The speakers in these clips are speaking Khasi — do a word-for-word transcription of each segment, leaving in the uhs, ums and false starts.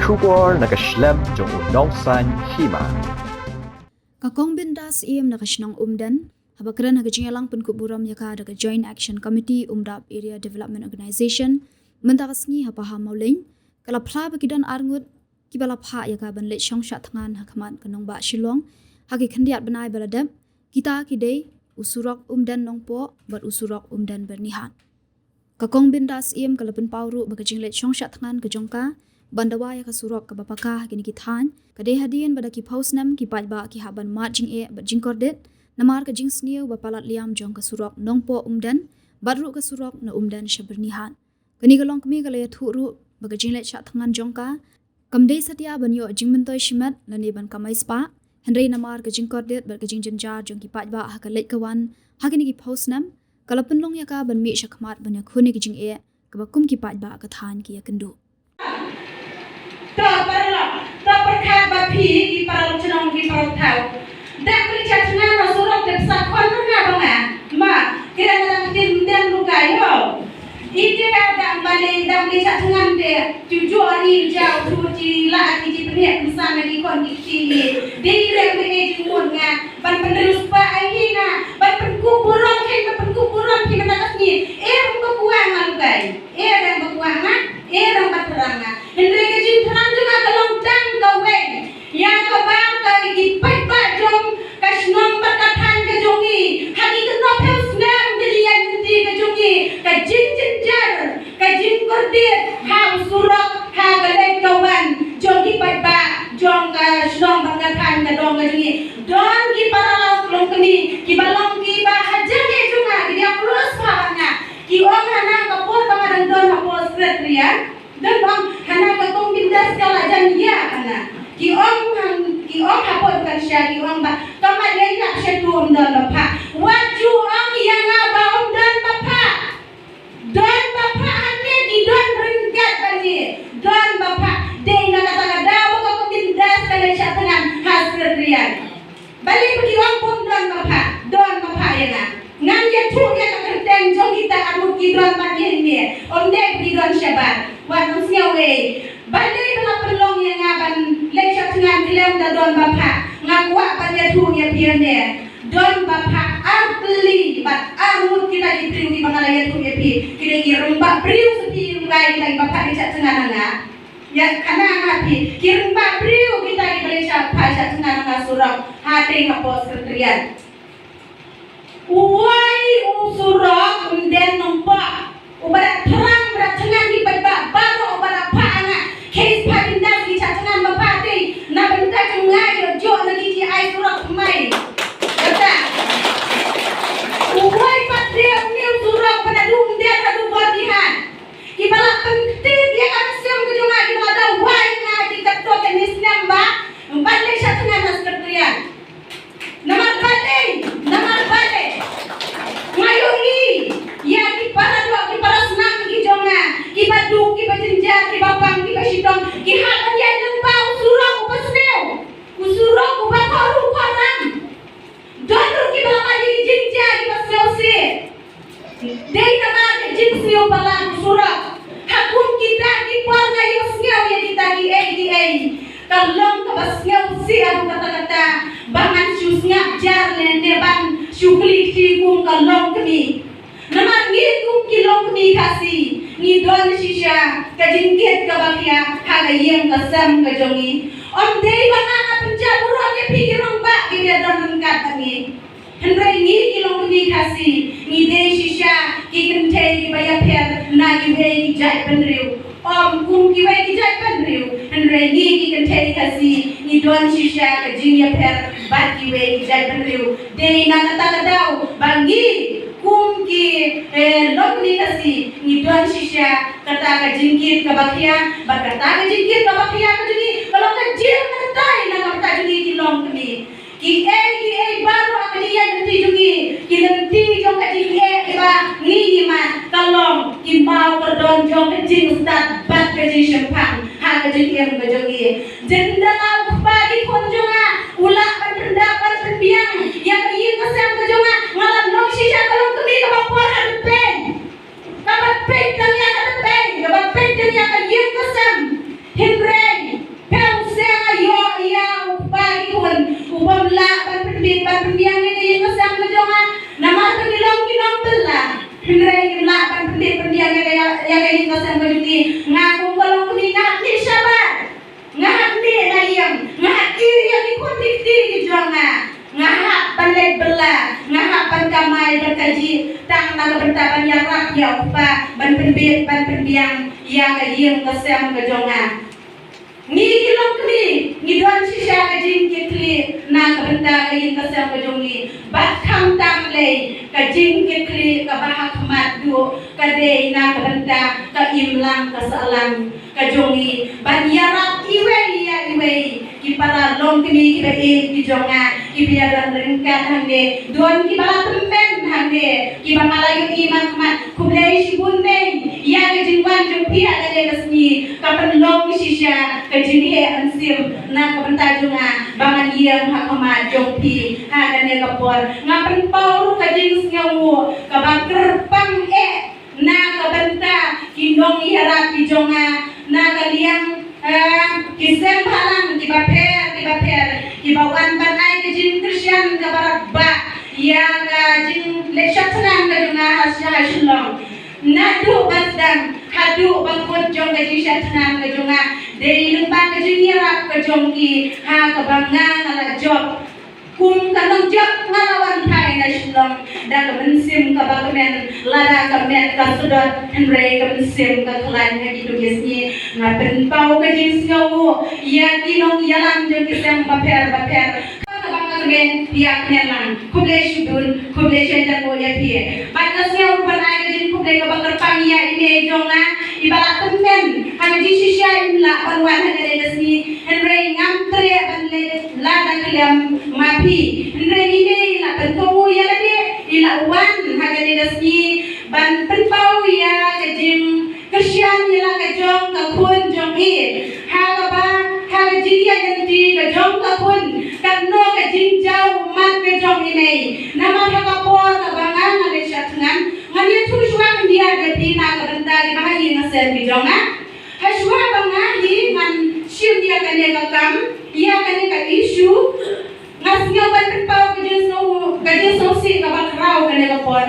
Khubor na ka shlem jong u nongsan hima. Ka Kong Bindas Syiem na ka shnong Umden, haba kren ha ka jingïalang pynkup burom ïa ka da ka Joint Action Committee Umdap Area Development Organization, mynta ka sngi ha Pahammawlein, ka la phla ba ki don arngut kiba la phah ïa ka ban leit shong shah thngan ha khmat ka nongbah Shillong ha ki khyndiat bnai ba la dep. Kita ki dei u surok Umden Nongpoh bad u surok Umden Byrnihat. Ka Kong Bindas Syiem ka la pynpaw ruh ba ka jingleit shong shah thngan ka jong ka ban dawa ïa ka surok kaba paka ha kine ki thaiñ ka dei hadien ba da ki phew snem ki paidbah ki hap ban mad jingeh bad jingkordit namar ka jingsniew ba palat liam jong ka surok Nongpoh Umden bad ruh ka surok na Umden sha Byrnihat. Kane ka longkmie ka la ïathuh ruh ba ka jingleit shah thngan jong ka kam dei satia ban ïoh jingmyntoi shimet lane ban kamai spah, hynrei namar ka jingkordit bad ka jingjynjar jong ki paidbah ha ka leit ka wan ha kine ki phew snem, ka la pynlong ïa ka ban mih sha khmat ban ïakhun ïa ki jingeh kaba kum ki paidbah ka thaiñ ki ïakynduh. To paralok, to pyrkhat ba phi ki paralok chnong ki paralok thaw. Dang pyrkhat nga na surok te psa khon nga ba nga. Ma, kira na dang tin den luka yo. Ite dang bale dang pyrkhat ngan te. Ju jo ni jao ju ji la ki ji pynhek pynsan na ki khon ki kti ni. Dei rem ne jingmut nga. Ban pynrius pa ai hi nga. Ban pynkup burom hi, ban pynkup burom hi mynta ka sngi. Eh, ba kuwa nga lukai. Eh, dang ba kuwa nga. Eh, dang ba thrang nga. Hynrei ka jingthrang jong nga ka long tang kawei. Ïa kaba ka ki paidbah jong ka shnong bad ka thaiñ ka jong ngi. Ha ki kynnoh phew snem ka jingïaid lynti ka jong ngi. Ka jingjynjar, ka jingkordit, ha u surok, ha ka leit ka wan jong ki paidbah jong ka shnong bad ka thaiñ ka dong ka jong ngi. Don ki paralok longkmie kiba long kiba hajan ïa jong nga, ki dei close bha bad nga. Ki ong hana ka por ba nga dang don hapoh secretariat. Don bang hana ka Kong Bindas ka la jan ïa hana. Ki ong hang, ki ong hapoh kan sha, ki ong ba ka ma ïa ïa sha tu ym don ba pha. Wat ju ong ïa nga ba ym don ba pha. Don ba pha hangne, ki don ryngkat bad ngi. Don ba pha. Dei na kata ka daw ba ka Kong Bindas ka la shah thngan ha secretariat. Balei ba ki ong ba ym don ba pha, don ba pha ïa nga. Ngan ïathuh ïa ka kyrteng jong kita arngut ki don bad ngi hangne. Ym dei ba ki don shabar. Wat nym sngew ei. Balei ba la pynlong ïa nga ban leit shah thngan khlem da don ba pha. Nga kwah ban ïathuh ïa phi hangne. Don ba pha ar tylli bad arngut kita ki briew kiba nga la ïathuh ïa phi. Ki dei ki rangbah briew sa phi, rukai kita kiba pha leit shah thngan ha nga. Ïa, khana nga phi, ki rangbah briew kita kiba leit shah, pha shah thngan ha surok, ha teng hapoh secretariat. Uwei u surok Umden Nongpoh, uba da thrang, uba da thngan ki paidbah baroh, uba da phah ha nga, case pha Bindas ki shah thngan ba pha teng, na bynta jong nga ïoh jooh na ki ji ai surok thymmai. Kata. Uwei pat de une u surok ba naduh Umden haduh Byrnihat. Kiba la pyntip ïa ka mynsiem ka jong nga, kiba la dawa ïa nga ha ki katto katne snem ba, ban leit shah thngan ha secretariat. Namar balei, namar balei. Nga ïohi ïa ki para doh, ki para snam ki jong nga, kiba duk, kiba jynjar, kiba pang, kiba shitom, ki hap ban ïaid lyngba u surok uba sniew, u surok uba khor u khor ram. Don ruh kiba la mad ïa ki jingjia kiba sngewsih. Dei namar ka jingsngewpalat u surok. Ha kum kita ki por nga ïohsngew ïa kita kiei kiei. Ka long kaba sngewsih haduh katta katta ba ngan shu sngap jar ne, ne ban shu kylli kti kum ka longkmie. Namar ngi kum ki longkmie Khasi ngi don shisha ka jingkit kaba khia ha ka ïing ka sem ka jong ngi. Ym dei ba nga nga pynjah burom ïa phi ki rangbah kiba don ryngkat bad ngi. Hynrei ngi ki longkmie Khasi ngi dei shisha ki kynthei kiba ïapher na kiwei ki jaitbynriew. Ym kum kiwei ki jaitbynriew, hynrei ngi ki kynthei Khasi ngi don shisha ka jingïapher bad kiwei ki jaitbynriew. Dei na kata ka daw ba ngi kum ki, eh, longkmie Khasi ngi don shisha kata ka jingkit kaba khia, bad kata ka jingkit kaba khia ka jong ngi ka long ka jingmyntoi na ka bynta jong ngi ki longkmie. Kiei kiei baroh ha ka jingïaid lynti jong ngi, ki lynti jong ka jingeh kiba ngi ngi mad, ka long ki maw kordon jong ka jingstad bad ka jingshemphang ha ka jingim ka jong ngi. Jynda la u kpa ki khun jong nga u lah ban pyndap ban pynbiang ïa ka ïing ka sem ka jong nga, nga la long shisha ka longkmie kaba por ha ka peng. Kaba peit tang ïa ka tpei, kaba peit tang ïa ka ïing ka sem. Hynrei Long kmie nga hap mih shabar, nga hap mih na ïing, nga hap ïeh ïa ki khun ki kti ki jong nga, nga hap ban leit bylla, nga hap ban kamai ban kajih, tang na ka bynta ban ïarap ïa u kpa, ban pynbit ban pynbiang ïa ka ïing ka sem ka jong nga. Ngi ki long kmie ngi don shisha ka jingkitkhlieh na ka bynta ka ïing ka sem ka jong ngi. Bad khamtam lei ka jingkitkhlieh kaba ha khmat duh ka dei na ka bynta ka imlang ka sahlang ka jong ngi ban ïarap iwei ïa iwei. Ki para long kmie kiba ïeit ki jong nga, kiba ïadon ryngkat hangne, don kiba la tymmen hangne, kiba nga la ïohi markhmat. Khublei shibun mei ïa ka jingwan jong phi ha kane ka sngi, ka pynlong shisha ka jingheh mynsiem na ka bynta jong nga ba ngan ïeng ha khmat jong phi ha kane ka por. Nga pynpaw ruh ka jingsngewnguh kaba kyrpang eh na ka bynta ki nongïarap ki jong nga, na ka liang, eh, ki seng bhalang kiba pher kiba pher, kiba wan ban ai ka jingkyrshan kaba radbah ïa ka jingleit shad thngan ka jong nga ha sha Shillong. Naduh ba sdang haduh ba kut jong ka jingshad thngan ka jong nga, dei lyngba ka jingïarap ka jong ki ha kaba nga nga la jop. Kum ka nongjop nga la wan phai na Shillong da ka mynsiem kaba kmen, lada ka met ka sdot hynrei ka mynsiem ka khlaiñ ha kito ki sngi. Nga pynpaw ka jingsngewnguh ïa ki nongïalam jong ki seng bapher bapher. Kaba nga kmen ïa kmen lang. Khublei shibun, khublei shibun ïa phi. Bad nga sngew ban ai ka jingkhublei kaba kyrpang ïa i mei jong nga iba la tymmen ha ka jingshisha im lah ban wan ha kane ka sngi. Hynrei ngam treh ban leit lada khlem ma phi. Hynrei i mei i la pynthut ïa lade, i la wan ha kane ka sngi ban pynpaw ïa ka jingkyrshan ïa la ka jong ka khun jong i. Ha kaba ha ka jingïaid lynti ka jong ka khun, katno ka jingjaw ummat ka jong i mei. Namar ha ka por kaba nga nga leit shad thngan, ngan ïathuh shuwa khyndiat ïa phi na ka bynta kiba ha ïing ha sem ki jong nga. Ha shuwa ba nga hi ngan shim ïa kane ka kam, ïa kane ka issue, nga sngew ban pynpaw ka jingsngew, ka jingsngewsih kaba khraw kane ka por.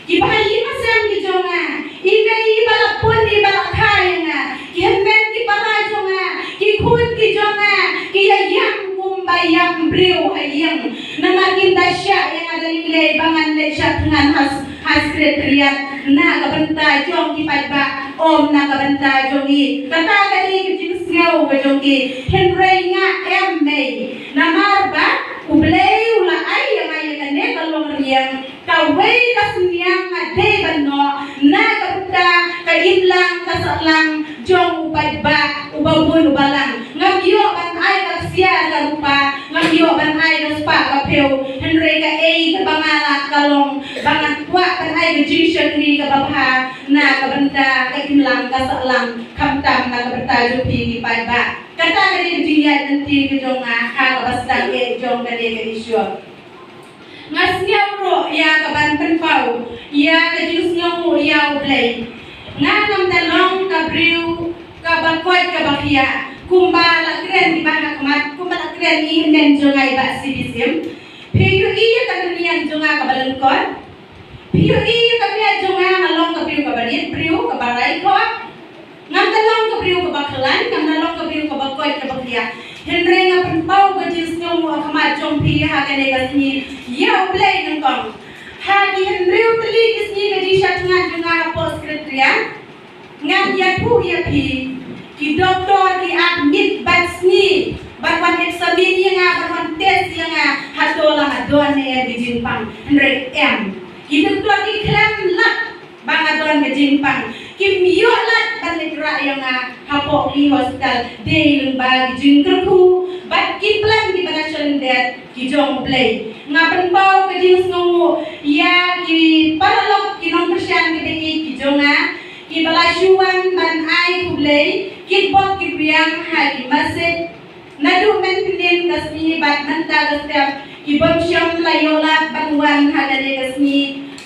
Kiba ha ïing ha sem ki jong nga, i mei iba la pun iba la kha ïa nga, ki hynmen ki para jong nga, ki khun ki jong nga, ki ïa ïam kumba ïam briew ha ïing. Namar kim da shah ïa nga da lei lei ba ngan leit shad thngan ha ha Secretariat na ka bynta jong ki paidbah, ym na ka bynta jong ngi. Kata ka dei ka jingsngew ka jong ki. Hynrei nga em mei. Namar ba U Blei u la ai ïa nga ïa kane ka longriang, kawei ka synñiang nga dei ban noh na ka bynta ka imlang ka sahlang jong u paidbah uba bun uba lang. Ngam ïoh ban ai ka ksiar ka rupa, ngam ïoh ban ai ka spah ka phew, hynrei kaei kaba nga lah ka long ba ngan kwah ban ai ka jingshakri kaba bha na ka bynta ka imlang ka sahlang, khamtam na ka bynta jong phi ki paidbah. Kata ka dei ka jingïaid lynti ka jong nga ha kaba sdang eh jong kane ka issue. Nga sngew ruh ïa ka ban pynpaw ïa ka jingsngewnguh ïa U Blei. Nga ngam da long ka briew kaba koit kaba khiah, kumba la kren kiba ha khmat, kumba la kren i hynmen jong nga i Bah Sibisim. Phi ïohi ïa ka duniang jong nga kaba lyngkot. Phi ïohi ïa ka miat jong nga, nga long ka briew kaba rit briew, kaba rai khop. Ngam da long ka briew kaba khlaiñ, ngam da long ka briew kaba koit kaba khiah. Hynrei nga pynpaw ka jingsngewnguh ha khmat jong phi ha kane ka sngi ïa U Blei nyngkong. Ha ki hynriew tylli ki sngi ka jingshad thngan jong nga hapoh Secretariat, ngan ïathuh ïa phi, ki doktor ki admit bad sngi ban wan examine ïa nga, ban wan test ïa nga, hato la nga don ne em ki jingpang. Hynrei em. Ki doktor ki khlem lap ba nga don ka jingpang. Kim ïoh lad ban leit rah ïa nga hapoh ki hospital, dei lyngba ki jingkyrkhu bad ki plan kiba na shalyndet ki jong U Blei. Nga pynpaw ka jingsngewnguh ïa ki paralok, ki nongkyrshan kiba ïeit ki jong nga, kiba la shu wan ban ai khublei, ki bok ki biang ha ki message. Naduh mynhynnin ka sngi bad mynta ka step, ki bym shym la ïoh lad ban wan ha kane ka sngi,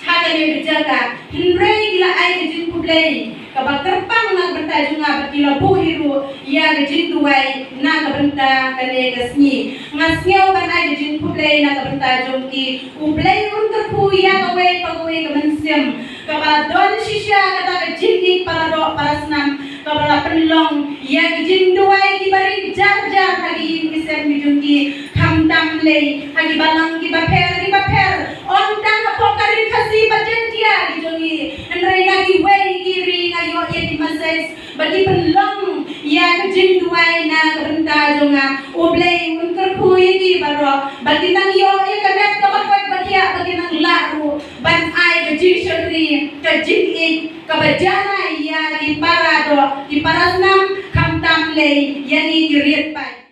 ha kane ka jaka. Hynrei ki la ai ka jingkhublei kaba kyrpang na ka bynta jong nga bad ki la buh hi ruh ïa ka jingduwai na ka bynta kane ka sngi. Nga sngew ban ai ka jingkhublei na ka bynta jong ki. U Blei un kyrkhu ïa kawei pa kawei ka mynsiem kaba don shisha kata ka jingïeit para doh para snam, ka ba la pynlong ïa ki jingduwai kiba rit jar jar ha ki ïing ki sem ki jong ki, khamtam lei ha ki balang kiba pher kiba pher, ym tang hapoh ka Ri Khasi bad Jaiñtia ki jong ngi, hynrei na kiwei ki ri nga ïoh ïa ki message ba ki pynlong ïa ka jingduwai na ka bynta jong nga. U Blei un kyrkhu ïa ki baroh ba kin nang ïoh ïa ka met kaba koit ba khiah, ba kin nang lah ruh ban ai ka jingshakri, ka jingïeit kaba janai ïa ki para doh, ki para snam, khamtam lei ïa ngi ki riat paid.